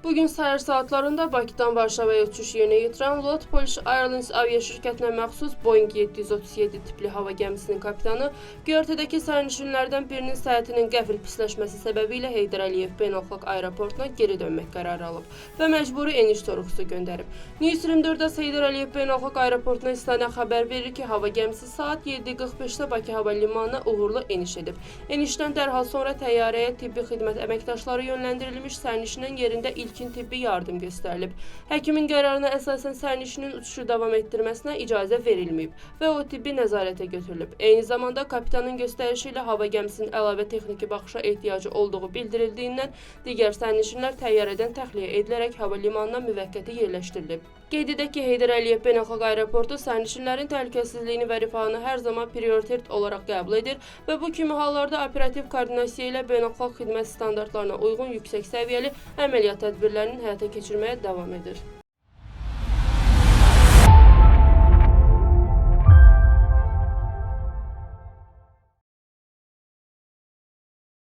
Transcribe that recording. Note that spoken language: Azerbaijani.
Bugün səhər saatlarında Bakıdan Varşavaya uçuş yerinə yetirən LOT Polish Airlines aviaşirkətinə məxsus Boeing 737 tipli hava gəmisinin kapitanı göyərtədəki sərnişinlərdən birinin səhhətinin qəfil pisləşməsi səbəbilə Heydər Əliyev Beynəlxalq Aeroportuna geri dönmək qərarı alıb və məcburi eniş sorğusu göndərib. News 24-də Heydər Əliyev Beynəlxalq Aeroportuna istinadən xəbər verir ki, hava gəmisi saat 7:45-də Bakı hava limanına uğurlu eniş edib. Enişdən dərhal sonra təyyarəyə tibbi xidmət əməkdaşları yönləndirilmiş, sərnişinin yerində ilkin tibbi yardım göstərilib. Həkimin qərarına əsasən sərnişinin uçuşu davam etdirməsinə icazə verilməyib və o tibbi nəzarətə götürülüb. Eyni zamanda kapitanın göstərişi ilə hava gəmisinin əlavə texniki baxışa ehtiyacı olduğu bildirildiyindən digər sərnişinlər təyyarədən təxliyə edilərək hava limanına müvəqqəti yerləşdirilib. Qeyd edək ki, Heydər Əliyev Beynəlxalq Aeroportu sərnişinlərin təhlükəsizliyini və rifahını hər zaman prioritet olaraq qəbul edir və bu kimi hallarda operativ koordinasiya ilə beynəlxalq xidmət standartlarına uyğun yüksək səviyyəli əməliyyat tədbirlərinin həyata keçirməyə davam edir.